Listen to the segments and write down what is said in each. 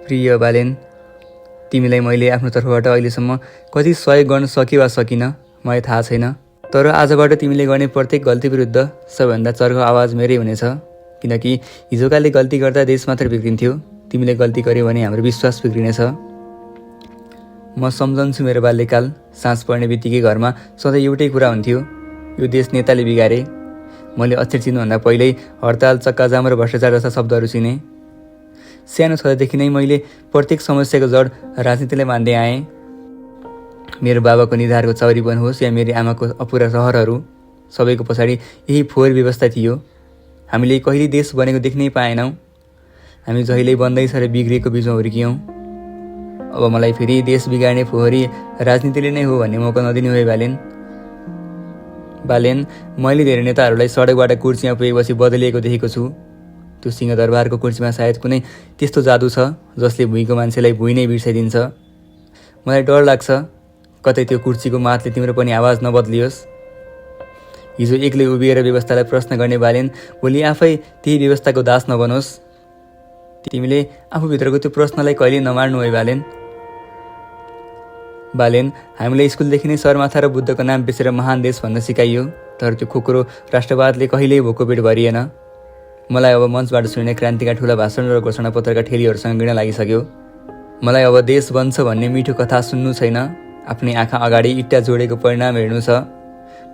प्रिय बालेन, तिमीलाई मैले आफ्नो तर्फबाट अहिलेसम्म कति सहयोग गर्न सकेँ वा सकिनँ मलाई थाहा छैन, तर आजबाट तिमीले गर्ने प्रत्येक गल्ती विरुद्ध सबैभन्दा चर्को आवाज मेरै हुनेछ। किनकि हिजोकाले गल्ती गर्दा देश मात्र बिग्रिन्थ्यो, तिमीले गल्ती गर्यो भने हाम्रो विश्वास बिग्रिनेछ। म सम्झन्छु मेरो बाल्यकाल, साँझ पर्ने बित्तिकै घरमा सधैँ एउटै कुरा हुन्थ्यो, यो देश नेताले बिगारे। मैले अक्षर चिन्नुभन्दा पहिल्यै हडताल, चक्काजाम र भ्रष्टाचार जस्ता शब्दहरू चिनेँ। सानो छँदादेखि नै मैले प्रत्येक समस्याको जड राजनीतिलाई मान्दै आएँ। मेरो बाबाको निधारको चौरीवन होस् या मेरी आमाको अपुरा रहरहरू, सबैको पछाडि यही फोहोर व्यवस्था थियो। हामीले कहिले देश बनेको देख्नै पाएनौँ। हामी जहिल्यै बन्दैछ र बिग्रिएको बिचमा हुर्कियौँ। अब मलाई फेरि देश बिगार्ने फोहोरी राजनीतिले नै हो भन्ने मौका नदिनु है बालेन, मैले धेरै नेताहरूलाई सडकबाट कुर्सीमा पुगेपछि बदलिएको देखेको छु। त्यो सिंहदरबारको कुर्सीमा सायद कुनै त्यस्तो जादु छ जसले भुइँको मान्छेलाई भुइँ नै बिर्साइदिन्छ। मलाई डर लाग्छ कतै त्यो कुर्सीको मातले तिम्रो पनि आवाज नबदलियोस्। हिजो एक्लै उभिएर व्यवस्थालाई प्रश्न गर्ने बालेन भोलि आफै त्यही व्यवस्थाको दास नबनोस्। तिमीले आफूभित्रको त्यो प्रश्नलाई कहिल्यै नमार्नु है बालेन, हामीलाई स्कुलदेखि नै सरमाथा र बुद्धको नाम बेचेर महान देश भन्न सिकाइयो, तर त्यो खोक्रो राष्ट्रवादले कहिल्यै भोको पेट भरिएन। मलाई अब मञ्चबाट सुनिने क्रान्तिका ठुला भाषण र घोषणापत्रका ठेलीहरूसँग घृणा लागिसक्यो। मलाई अब देश बन्छ भन्ने मिठो कथा सुन्नु छैन, आफ्नै आँखा अगाडि इट्टा जोडेको परिणाम हेर्नु छ।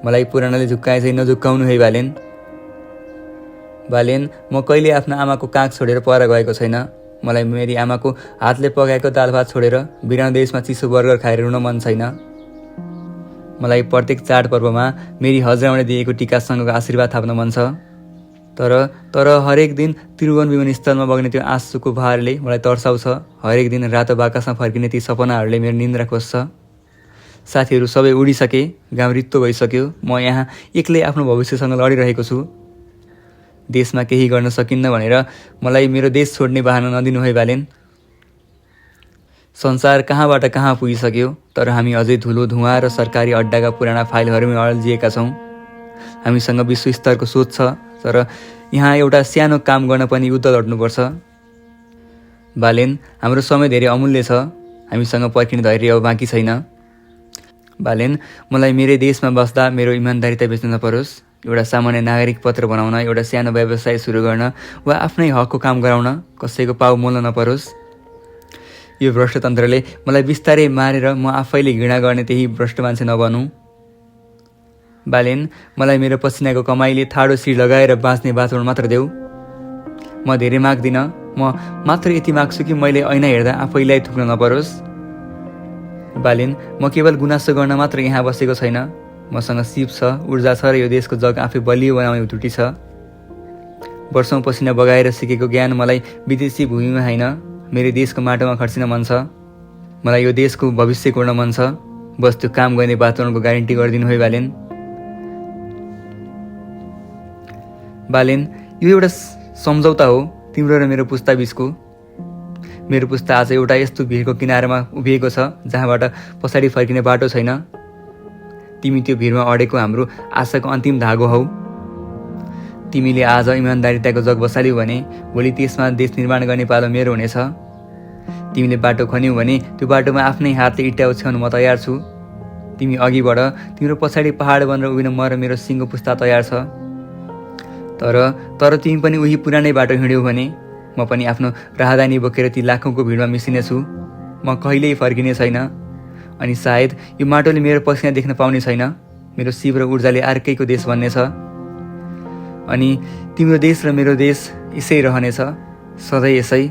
मलाई पुरानाले झुक्काए चाहिँ नझुक्काउनु है बालेन, म कहिले आफ्नो आमाको काख छोडेर पर गएको छैन। मलाई मेरी आमाको हातले पकाएको दाल भात छोडेर बिरानो देशमा चिसो बर्गर खाएर रुन मन छैन। मलाई प्रत्येक चाडपर्वमा मेरी हजुरआमाले दिएको टिकासँगको आशीर्वाद थाप्न मन छ। तर हरेक दिन त्रिभुवन विमानस्थलमा बग्ने त्यो आँसुको भारले मलाई तर्साउँछ। हरेक दिन रातो बाकसमा फर्किने ती सपनाहरूले मेरो निन्द्रा खोज्छ। साथीहरू सबै उडिसके, गाउँ रित्तो भइसक्यो। म यहाँ एक्लै आफ्नो भविष्यसँग लडिरहेको छु। देशमा केही गर्न सकिन्न भनेर मलाई मेरो देश छोड्ने बहाना नदिनु है बालेन। संसार कहाँबाट कहाँ पुगिसक्यो, तर हामी अझै धुलो, धुवाँ र सरकारी अड्डाका पुराना फाइलहरूमै अल्झिएका छौँ। हामीसँग विश्व स्तरको सोच छ, तर यहाँ एउटा सानो काम गर्न पनि युद्ध लड्नुपर्छ। बालेन, हाम्रो समय धेरै अमूल्य छ, हामीसँग पर्खिने धैर्य अब बाँकी छैन। बालेन, मलाई मेरै देशमा बस्दा मेरो इमान्दारिता बेच्नु नपरोस्। एउटा सामान्य नागरिक पत्र बनाउन, एउटा सानो व्यवसाय सुरु गर्न वा आफ्नै हकको काम गराउन कसैको पाउ मोल्न नपरोस्। यो भ्रष्टतन्त्रले मलाई बिस्तारै मारेर म आफैले घृणा गर्ने त्यही भ्रष्ट मान्छे नबनौँ। बालेन, मलाई मेरो पसिनाको कमाइले ठाडो शिर लगाएर बाँच्ने वातावरण मात्र देऊ। म धेरै माग्दिनँ, म मात्र यति माग्छु कि मैले ऐना हेर्दा आफैलाई थुक्न नपरोस्। बालेन, म केवल गुनासो गर्न मात्र यहाँ बसेको छैन। मसँग सिप छ, ऊर्जा छ र यो देशको जग आफै बलियो बनाउने त्रुटि छ। वर्षौँ पसिना बगाएर सिकेको ज्ञान मलाई विदेशी भूमिमा होइन, मेरो देशको माटोमा खर्चिन मन छ। मलाई यो देशको भविष्य कोर्न मन छ। बस त्यो काम गर्ने वातावरणको ग्यारेन्टी गरिदिनु है बालेन, यो एउटा सम्झौता हो तिम्रो र मेरो पुस्ता बिचको। मेरो पुस्ता आज एउटा यस्तो भिरको किनारमा उभिएको छ जहाँबाट पछाडि फर्किने बाटो छैन। तिमी त्यो भिरमा अडेको हाम्रो आशाको अन्तिम धागो हौ। तिमीले आज इमान्दारिताको जग बसाल्यौ भने भोलि त्यसमा देश निर्माण गर्ने पालो मेरो हुनेछ। तिमीले बाटो खन्यौ भने त्यो बाटोमा आफ्नै हातले इट्टा उछ्याउन म तयार छु। तिमी अघि बढ, तिम्रो पछाडि पहाड बनेर उभिन म र मेरो सिङ्गो पुस्ता तयार छ। तर तिमी पनि उही पुरानै बाटो हिँड्यौ भने म पनि आफ्नो राहदानी बोकेर ती लाखौँको भिडमा मिसिनेछु। म कहिल्यै फर्किने छैन, अनि सायद यो माटोले मेरो पसिना देख्न पाउने छैन। मेरो शिव र ऊर्जाले अर्कैको देश बन्नेछ, अनि तिम्रो देश र मेरो देश यसै रहनेछ, सधैँ यसै।